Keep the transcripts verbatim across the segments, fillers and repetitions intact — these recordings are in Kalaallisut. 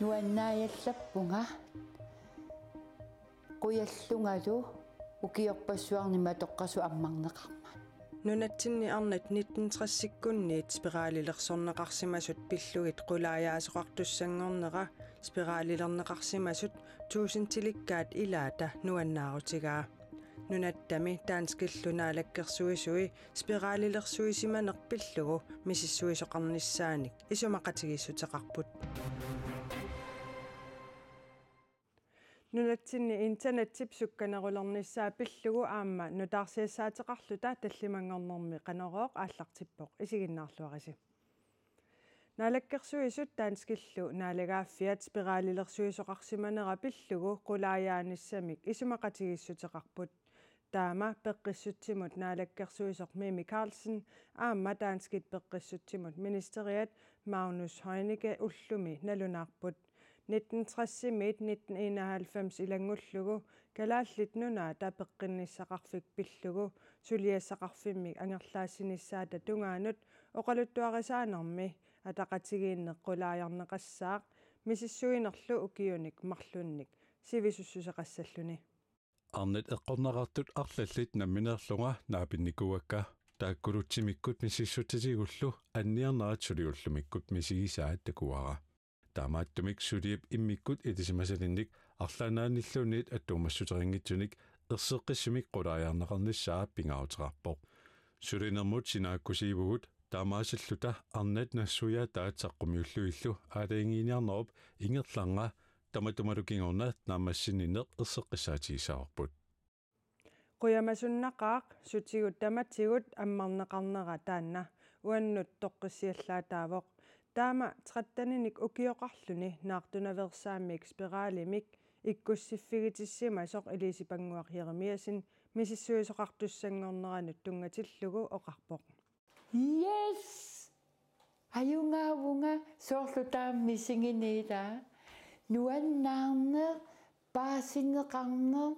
Nuannaajallappunga qujallungalu ukiorpassuarni matoqqasut ammarneqarmat. Nunatsinni arnat nitten tressikkunniit spiralilersorneqarsimasut pillugit qulaajaasoqartussanngornera spiralilerneqarsimasut tuusintilikkaat ilaata nuannaarutigaa. Nunattami danskillu naalakkersuisui spiralilersuisimaneq pillugu misissuisoqarnissaanik isumaqatigiissuteqarput. Nunatsinni internettip sukkanerulernissaa pillugu aamma nutaarsiassaateqarluta tallimanngornermi Qanorooq aallartippoq, isiginnaarluarisi. Naalakkersuisut danskillu naalagaaffiat spiralilersuisoqarsimanera pillugu qulaajaanissamik isumaqatigiissuteqarput. Taama peqqissutsimut naalakkersuisoq Mimi Karlsen aamma danskit peqqissutsimut ministeriat Magnus Heunicke ullumi nalunaarput. Nitten tresimiit nitten enoghalvfems ilanngullugu Kalaallit Nunaata peqqinnissaqarfik pillugu suliassaqarfimmik angerlaassinissaata tungaanut oqaluttuarisaanermi ataqatigiinneq qulaajarneqassaaq misissuinerlu ukiunik marlunnik sivisussuseqassalluni. Arnat eqqorneqartut arlallit nammineerlunga naapinnikuuakka, taakkulu timikkut misissutsitigullu anniarnerat suli ullumikkut misigisaat takuara. Taamaattumik suliap immikkut ilisimasalinnik arlaannaanilluunniit attuumassuteqanngitsunik erseqqissumik qulaajarneqarnissaa pingaaruteqarpoq. Sulinermut sinaakkusiivugut, taamaasilluta arnat nassuiaataat saqqummiullugillu aalajangiiniarnerup ingerlanera tamatumalu kingorna naammassinninneq erseqqissaatigissavarput. Qujamasunnaqaaq sutigut tamatigut ammarneqarnera taanna uannut toqqissiallaataavoq. Taama tretteninik ukioqarluni naartunaveersaammik spiralimik ikkussiffigitissimasoq Elisipannguaq Jeremiassen misissuisoqartussanngorneranut tunngatillugu oqarpoq. Yes! Ajugaavunga soorlu taama misiginiilaa. Nuannaarneq, paasineqarneq.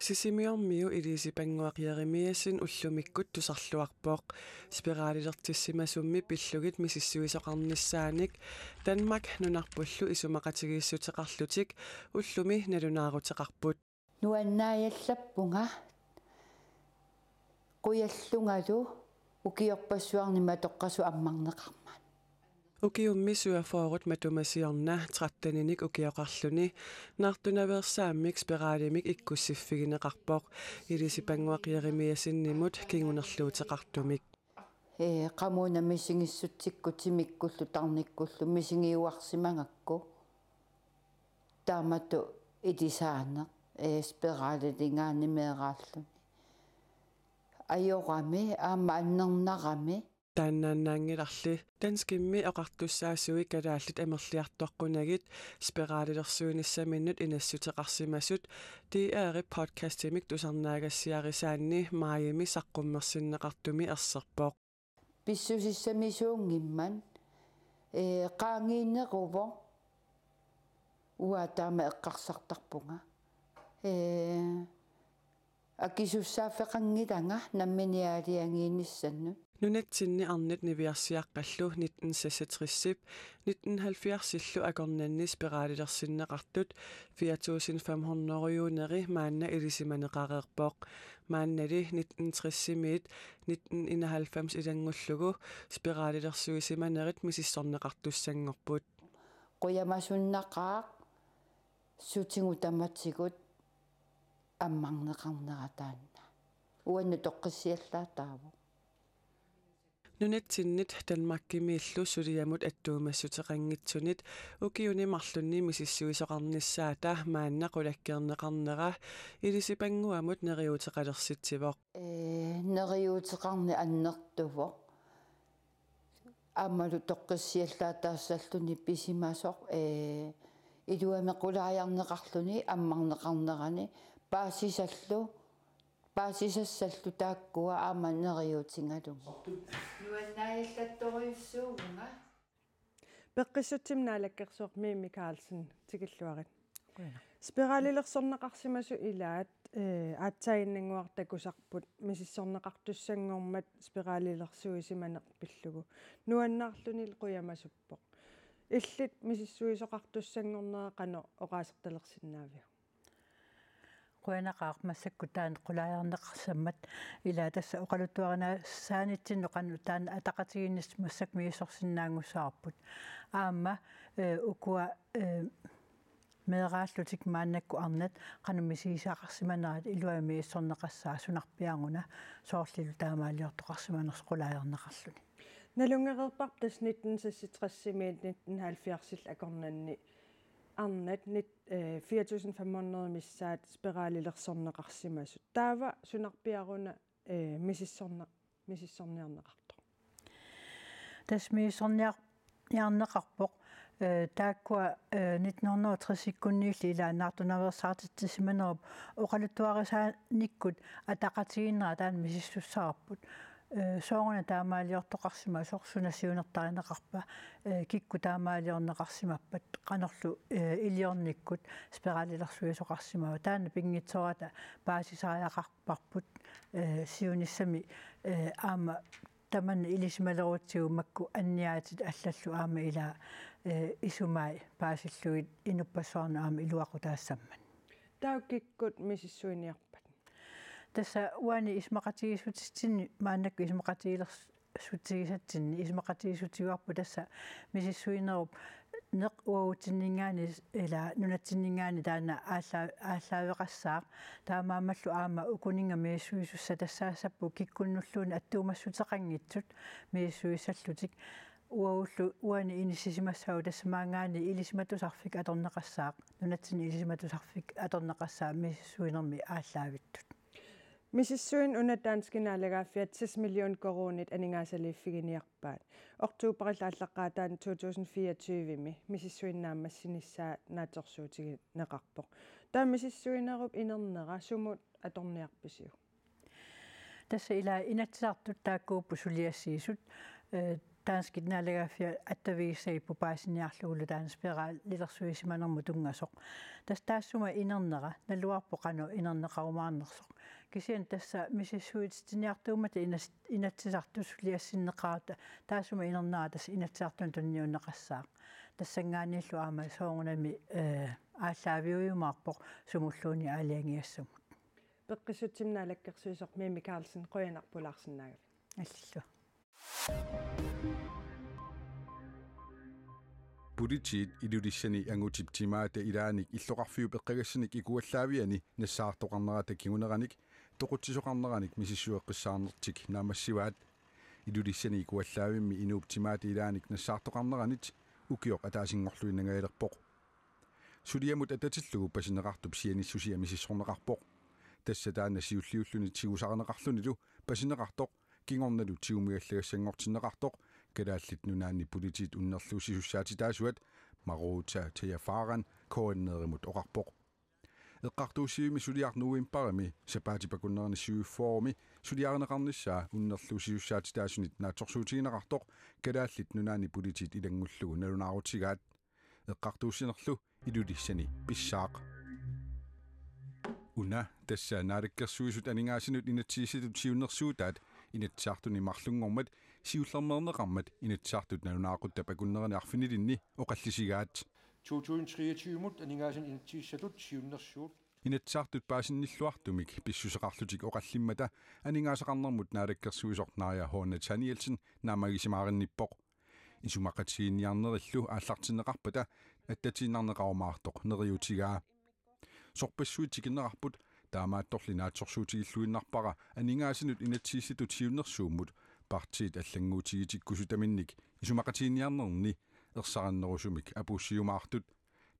Sisimiormiu Elisipannguaq Jeremiassen ullumikkut tusarluarpoq. Spiralilertissimasummi pillugit misissuisoqarnissaanik Danmark nunarpullu isumaqatigiissuteqarlutik ullumi nalunaaruteqarput. Nuannaajallappunga qujallungalu ukiorpassuarni matoqqasut ammarneqarmat. Ukiummi syvogfyrret matuma siorna tretteninik ukioqarluni naartunaveersaammik spiralimik ikkussiffigineqarpoq Elisipannguaq Jeremiassenimut kingunerluuteqartumik. Ee, qamuuna misigissutsikkut timikkullu tarnikkullu misigiuarsimagakku. Taamatut ilisaaneq, ee, spiraliligaanni meeraalluni. Ajorami, aamma annernarami. Taannaannaanngilarli danskimmi oqartussaasui kalaallit amerliartoqqunagit spiralilersuinissaminnut inassuteqarsimasut D R-ip podcastimik tusarnaagassiarisaanni maajimi saqqummersinneqartumi erserpoq. Pissusissamisuunngimmat, ee, qaangiinneruvoq. Uanga taama eqqarsartarpunga. Ee, akisussaaffeqanngilanga nammineq aalajangiinissannut. Nunatsinni arnat niviarsiaqqallu nitten seksogtresip nitten halvfjerdsillu akornanni spiralilersinneqartut fire tusind fem hundrede-uneri maanna ilisimaneqareerpoq. Maannali nitten tresimiit nitten enoghalvfems ilanngullugu spiralilersuisimanerit misissorneqartussanngorput. Qujamasunnaqaaq sutigut tamatigut ammarneqarnera taanna. Uannut toqqissiallaataavoq. Nunatsinnit Danmarkimiillu suliamut attuumassuteqanngitsunit ukiuni marlunni misissuisoqarnissaata maanna qulakkeerneqarnera ilisipannguamut neriuuteqalersitsivoq. Ee, neriuuteqarneq annertuvoq. Aammalu toqqissiallaataassalluni pisimasoq, ee, iluamik qulaajarneqarluni ammarneqarnerani paasisallu, paasisassallu taakkua aamma neriuutigalugu. Nuannaajallattorujussuuvunga. Peqqissutsimut naalakkersuisoq Mimi Karlsen, tikilluarit. Qujanaq. Spiralilersorneqarsimasut ilaat, ee, aatsaaginnannguaq takusarput misissorneqartussanngormat spiralilersuisimaneq pillugu. Nuannaarluni qujamasuppoq. Illit misissuisoqartussanngornera qanoq oqaasertalersinnaaviuk? Qujanaqaaq massakkut taanna qulaajarneqarsimammat. Ila tassa oqaluttuarinaasaanitsinnut qanoq taanna ataqatigiinneq massakkut misissorsinnaanngussavarput. Aamma, eh, ukua, eh, meeraallutik maannakkut arnat qanoq misigisaqarsimanerat iluamik misissorneqassaaq sunarpiaruna soorlu taamaaliortoqarsimanersoq qulaajarneqarluni. Nalunngereerparput tassa nitten seksogtresimiit nitten halvfjerdsillu akornanni arnat nit-, eh, fire tusind fem hundrede missaat spiralilersorneqarsimasut. Taava sunarpiaruna, eh, misissorne-, misissorniarneqartoq? Tassa misissorniar-, -niarneqarpoq, eh, taakkua, eh, nitten hundrede og tres-ikkunniilli ila naartunaveersaartitsisimanerup oqaluttuarisaanikkut ataqatigiinnera taanna misissussavarput. Eh, sooruna taamaaliortoqarsimasoq, suna siunertarineqarpa, eh, kikkut taamaaliorneqarsimappat, qanorlu, eh, iliornikkut spiralilersuisoqarsimava. Taanna pinngitsoorata paasisariaqarparput, eh, siunissami, eh, aamma tamanna ilisimalerutsigu makku anniaatit allallu aamma ila, eh, isumai paasillugit inuppassuarnut aamma iluaqutaassammat. Taava kikkut misissuiniarpat? Tassa uani isumaqatigiissutitsinni maannakkut isumaqatigiilers-, -sutigisatsinni isumaqatigiissutigaarput tassa misissuinerup neq uagutsinninngaanniit ila nunatsinninngaanniit taanna aalla-, aallaaveqassaaq. Taamaammallu aamma ukuninnga misissuisussat tassaassapput kikkunnulluunniit attuumassuteqanngitsut misissuissallutik. Uagullu uani inissisimassavat tassa maanngaanniit ilisimatusarfik atorneqassaaq. Nunatsinni ilisimatusarfik atorneqassaaq misissuinermi aallaavittut. Misissuineq una danskit naalagaaffiat seks million koruunit aningaasaliiffiginiarpaat. Oktoberillu aallaqqaataani to tusind fireogtyvemi misissuineq naammassinissaa naatsorsuutigineqarpoq. Taava misissuinerup inernera sumut atorniarpisiuk? Tassa ila Inatsisartut taakkuupput suliassiisut, eh, danskit naalagaaffiat attavigissagipput paasiniarlugulu taanna spiralilersuisimanermut tunngasoq. Tassa taassuma inernera naluarpoq qanoq inerneqarumaarnersoq. Kisianni tassa misissuititsiniartuummata Inas-, Inatsisartut suliassinneqarata taassuma inernera tassa Inatsisartuni tunniunneqassaaq. Tassanngaanniillu aamma soorunami, eh, aallaaviujumaarpoq sumulluunniit aalajangigassumut. Peqqissutsimik naalakkersuisoq Mimi Karlsen, qujanaq pulaarsinnaagavit. Illillu. Politiit Ilulissani angutip timaata ilaanik illoqarfiup eqqagassanik ikuallaaviani nassaartoqarnerata kinguneranik toqutsisoqarneranik misissueqqissaarnertik naammassivaat. Ilulissani ikuallaavimmi inuup timaata ilaanik nassaartoqarneranit ukioq ataasinngorluinnangajalerpoq. Suliamut atatillugu pasineqartup sianissusia misissorneqarpoq. Tassa taanna siulliulluni tigusarineqarlunilu pasineqartoq kingornalu tigumigallagassanngortinneqartoq Kalaallit Nunaanni Politiit unnerluussisussaatitaasuat Maruuta Tajafaran K N R-imut oqarpoq. Eqqartuussivimmi suliaq novembarimi sapaatip akunnerani syvogfyrremi suliarineqarnissaa unnerluussisussaatitaasunit naatsorsuutigineqartoq Kalaallit Nunaanni Politiit ilanngullugu nalunaarutigaat. Eqqartuussinerlu Ilulissani pissaaq. Una tassa Naalakkersuisut aningaasanut inatsisissatut siunnersuutaat Inatsisartuni marlunngormat siullermeerneqarmat Inatsisartut nalunaaquttap akunnerani arfinilinni oqallisigaat. To tusind treogtyve-mut aningaasanut inatsisissatut siunnersuut. Inatsisartut paasinnilluartumik pissuseqarlutik oqallimmata aningaasaqarnermut naalakkersuisoq Naaja H. Nathanielsen naammagisimaarinniippoq. Isumaqatigiinniarnerillu aallartinneqarpata attatiinnarneqarumaartoq neriuutigaa. Sorpassuit tikinneqarput, taamaattorli naatsorsuutigilluinnarpara aningaasanut inatsisissatut siunnersuummut partiit allannguutigitikkusutaminnik isumaqatigiinniarnerni ersarinnerusumik apuussiumaartut.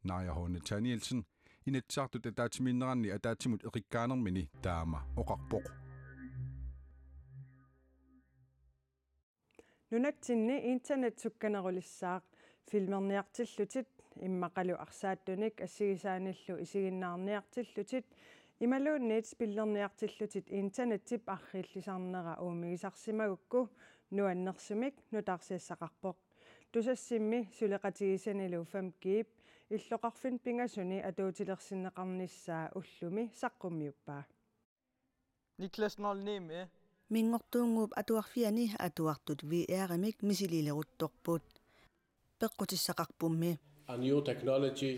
Naaja H. Nathanielsen Inatsisartut ataatsimiinneranni ataatsimut eqikkaanermini taama oqarpoq. Nunatsinni internet sukkanerulissaaq, filmerniartillutit immaqalu arsaattunik assigisaanillu isiginnaarniartillutit imaluunniit spillerniartillutit internettip arriillisarnera uumigisarsimagukku nuannersumik nutaarsiassaqarpoq. Tusassimmi suleqatigisanilu fem G-p illoqarfinni pingasuni atuutilersinneqarnissaa ullumi saqqummiuppaa. Niklas Nolnemi. Minngortuunnguup Atuarfiani atuartut V R-imik misiliileruttorput. peqqutissaqarpummi. A new technology.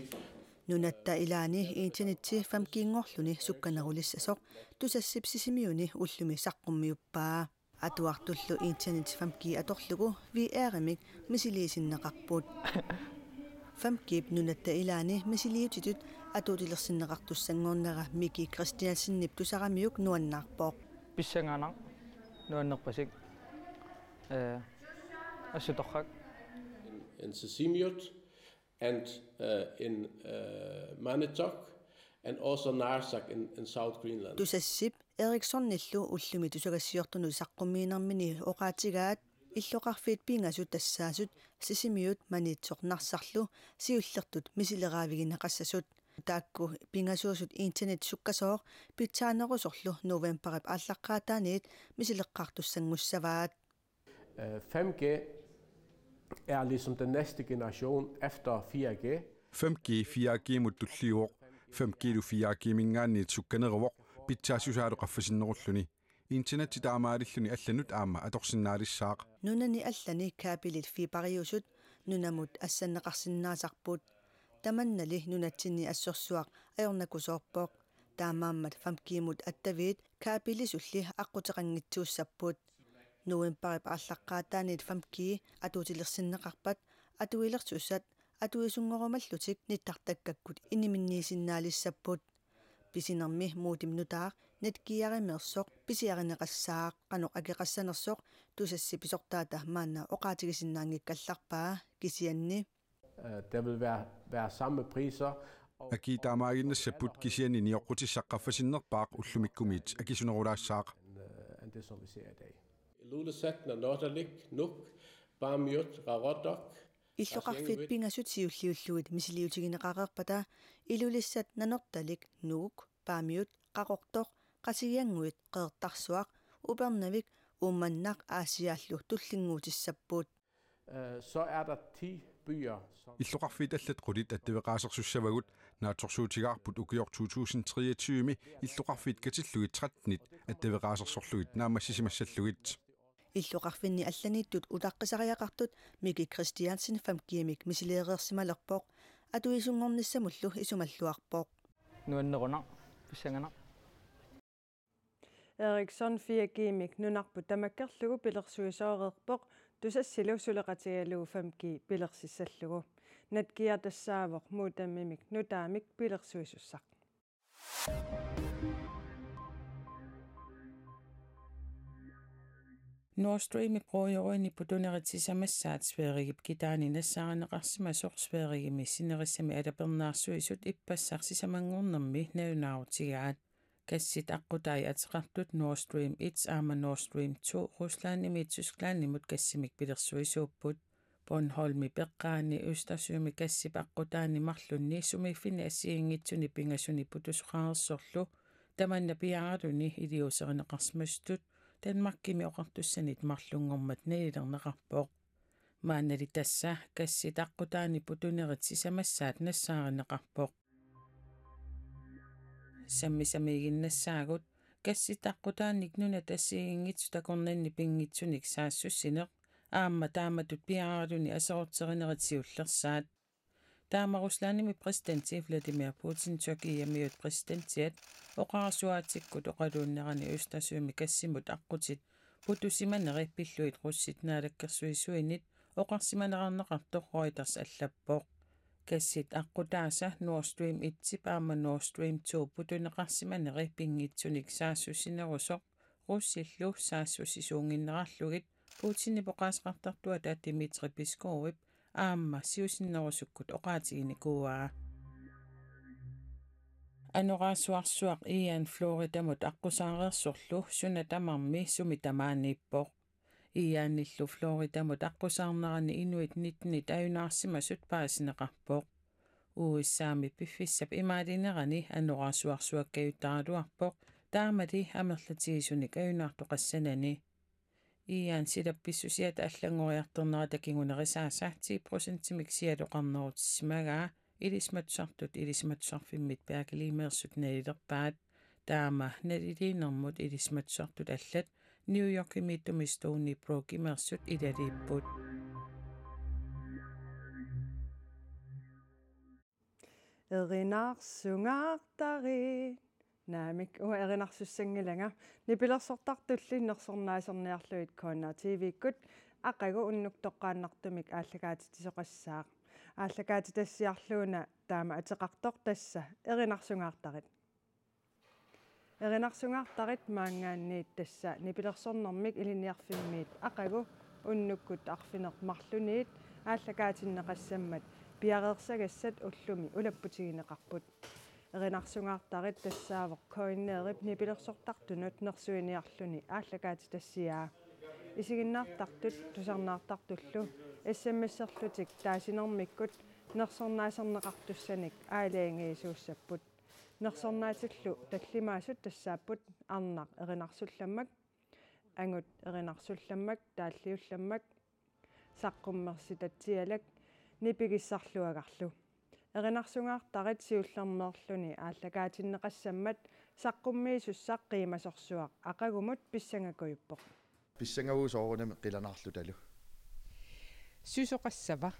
Nunatta ilaani internetti fem G-nngorluni sukkanerulissasoq Tusassip Sisimiuni ullumi saqqummiuppaa. Atuartullu internet fem G atorlugu V R-imik misiliisinneqarput. Fem G-p nunatta ilaani misiliutitut atuutilersinneqartussanngornera Miki Kristiansenip tusaramiuk nuannaarpoq. Pissanganaq, nuannerpasik. Eh, assut torrak. In, in Sisimiut and, uh, in, uh, Maniitsoq and also Narsaq in, in South Greenland. Tusassip Ericssonillu ullumi tusagassiortunut saqqummiinermini oqaatigaat illoqarfiit pingasut tassaasut Sisimiut, Maniitsoq Narsarlu siullertut misileraavigineqassasut. Taakku pingasuusut internet sukkasooq pitsaanerusorlu novembarip aallaqqaataaniit misileqqaartussanngussavaat. Øh, fem G er ligesom den næste generation efter fire G. Fem G fire G-mut tulliuvoq. Fem G-lu fire G-minngaanniit sukkaneruvoq, pitsaassusaalu qaffasinnerulluni. Internetti taamaalilluni allanut aamma atorsinnaalissaaq. Nunani allani kabelit fiberiusut nunamut assanneqarsinnaasarput. Tamannali nunatsinni assorsuaq ajornakusoorpoq. Taamaammat fem G-mut attaviit kabelisulli aqquteqanngitsuussapput. Novembarip aallaqqaataaniit fem G atuutilersinneqarpat atuilersussat atuisunngorumallutik nittartakkakkut iniminniisinnaalissapput. Pisinermi modemip nutaaq netgearimeersoq pisiarineqassaaq, qanoq akeqassanersoq Tusassip pisortaata maanna oqaatigisinnaanngikkallarpaa, kisianni. Øh, der vil være, være samme priser. Akii taamaaginnassapput, kisianni nioqqutissaq qaffasinnerpaaq ullumikkumiit akisunerulaassaaq. End, øh, end det, som vi ser i dag. Ilulissat, Nanortalik, Nuuk, Paamiut, Qaqortoq. Illoqarfiit pingasut siulliullugit misiliutigineqareerpata Ilulissat, Nanortalik, Nuuk, Paamiut, Qaqortoq, Qasigiannguit, Qeqertarsuaq, Upernavik, Uummannaq Aasiaallu tullinnguutissapput. Øh, så er der ti byer, som. Illoqarfiit allat qulit attaveqaasersussavagut. Naatsorsuutigaarput ukioq to tusind treogtyve-mi illoqarfiit katillugit trettenit attaveqaasersorlugit naammassisimassallugit. Illoqarfinni allaniittut utaqqisariaqartut Miki Kristiansen fem G-mik misileereersimalerpoq, atuisunngornissamullu isumalluarpoq. Nuannerunaq, pissanganaq. Ericsson fire G-mik nunarput tamakkerlugu pilersuisooreerpoq, Tusassilu suleqatigalugu fem G pilersissallugu. Netgear tassaavoq modemimik nutaamik pilersuisussaq. Nord Streamip ruujoruini putunerit sisamassaat Sverigep kitaani nassaarineqarsimasoq Sverigemi sinerissami alapernaarsuisut ippassaq sisamanngornermi nalunaarutigaat. Gassit aqqutai ateqartut Nord Stream et aamma Nord Stream to Ruslandimiit Tysklandimut gassimik pilersuisuupput. Bornholmi peqqaani Østersømi gassip aqqutaani marlunni sumiiffinni assigiinngitsuni pingasuni putusoqareersorlu tamanna piaaraluni iliuuserineqarsimasutut Danmarkimi oqartussanit marlunngormat nalilerneqarpoq. Maannali tassa gassit aqqutaani putunerit sisamassaat nassaarineqarpoq. Sammisamiiginnassaagut gassit aqqutaannik nunat assigiinngitsut akornanni pinngitsunik saassussineq aamma taamatut piaaraluni aserorterinerit siullersaat. Taama Ruslandimi præsidenti Vladimir Putin Tyrkiamiut præsidentiat oqarasuaatsikkut oqaluunnerani Østersømi gassimut aqqutit putusimaneri pillugit russit naalakkersuisuinit oqarsimaneqarneqartoq Reuters allappoq. Gassit aqqutaasa Nord Stream et-ip aamma Nord Stream to putuneqarsimaneri pinngitsunik saassussinerusoq russillu saassussisuunnginnerarlugit Putinip oqaaseqartartuata Dmitri Peskovip aamma siusinnerusukkut oqaatiginikuuaa. Anorersuarsuaq Ian Floridamut aqqusaareersorlu suna tamarmi sumi tamaaniippoq. Ianillu Floridamut aqqusaarnerani inuit nittenit ajunaarsimasut paasineqarpoq. U S A-mi piffissap imaalinerani anorersuarsuakkajuttaraluarpoq taamali amerlatigisunik ajunaartoqassanani. Ian silap pissusiata allanngoriartornerata kingunerisaasa ti procentimik sialoqarnerutissimagaa ilisimatusartut Ilisimatusarfimmit Bjarke Lehmeersut nalilerpaat. Taama naliliinermut ilisimatusartut allat New Yorkimiittumi Stony Brook-imeersut ilaliipput. Erinarsungaartarit. Naamik, uanga erinarsussanngilanga. Nipilersortartulli nersornaaserniarlugit K N R T V-kkut aqagu unnuk toqqaannartumik aallakaatitsisoqassaaq. Aallakaatitassiarluuna taama ateqartoq tassa erinarsungaartarit. Erinarsungaartarit maanngaanniit tassa nipilersornermik ilinniarfimmiit aqagu unnukkut arfineq-marlunniit aallakaatinneqassammat piareersagassat ullumi ulapputigineqarput. Erinarsungaartarit tassaavoq K N R-ip nipilersortartunut nersuiniarluni aallakaatitassiaa. Isiginnaartartut tusarnaartartullu S M S-erlutik taasinermikkut nersornaaserneqartussanik aalajangiisuussapput. Nersornaatillu tallimaasut tassaapput arnaq erinarsullammak, angut erinarsullammak, taalliullammak, saqqummersitatsialak nipigissarluagarlu. Erinarsungaartarit siullermeerluni aallakaatinneqassammat saqqummiisussaq qiimasorsuaq aqagumut pissangakujuppoq. Pissangavugut soorunami qilanaarlutalu. Susoqassava?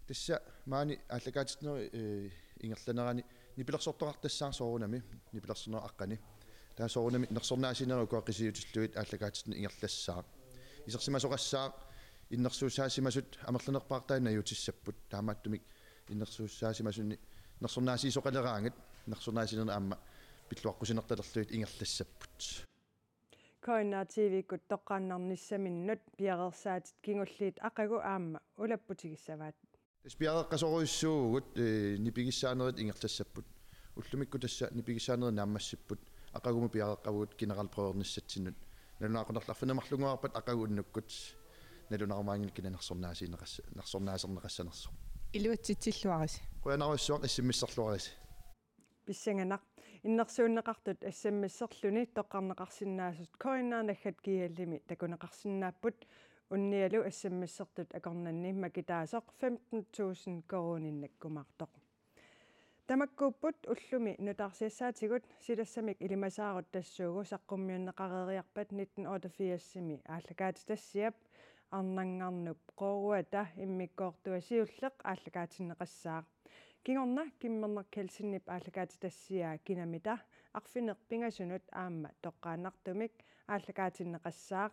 Tassa maani aallakaatitsinerup, eh, ingerlanerani nipilersortoqartassaaq soorunami, nipilersornerup aqqani. Taava soorunami nersornaasinerit ukua qisiutillugit aallakaatitsineq ingerlassaaq. Isersimasoqassaaq innersuussaasimasut amerlanerpaartaat najuutissapput. Taamaattumik innersuussaasimasunni nersornaasiisoqaleraangat nersornaasinerit aamma pilluaqqusinertalerlugit ingerlassapput. K N R T V-kkut toqqaannarnissaminnut piareersaatit kingulliit aqagu aamma ulapputigissavaat. Tassa piareeqqasorujussuuvugut, eh, nipigissaanerit ingerlassapput. Ullumikkut tassa nipigissaanerit naammassipput. Aqagumut piareeqqavugut generalprøvernissatsinnut. Nalunaaqutaq arfineq-marlunnguarpat aqagu unnukkut. Nalunarumaanngilaq kina nersornaasiineqassa-, nersornaaserneqassanersoq. Iluatsitsilluarisi. Qujanarujussuaq, S M S-erluarisi. Pissanganaq. Innersuunneqartut S M S-erluni toqqarneqarsinnaasut K N R naggat G L-imi takuneqarsinnaapput, unnialu S M S-ertut akornanni makitaasoq femten tusind koruuninnakkumaartoq. Tamakkuupput ullumi nutaarsiassaatigut. Silassamik ilimasaarut tassuugu saqqummiunneqareeriarpat nitten otteogfirsimi aallakaatitassiap, arnanngarnup qooruata immikkoortua siulleq aallakaatinneqassaaq. Kingorna Kimmernaq Kielsenip aallakaatitassiaa kinamita arfineq-pingasunut aamma toqqaannartumik aallakaatinneqassaaq,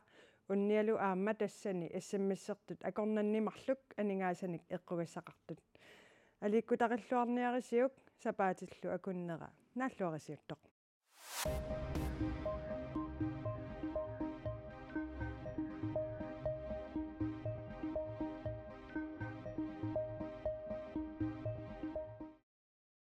unnialu aamma tassani S M S-ertut akornanni marluk aningaasanik eqqugassaqartut. Aliikkutarilluarniarisiuk, sapaatillu akunnera naalluarisiuttoq.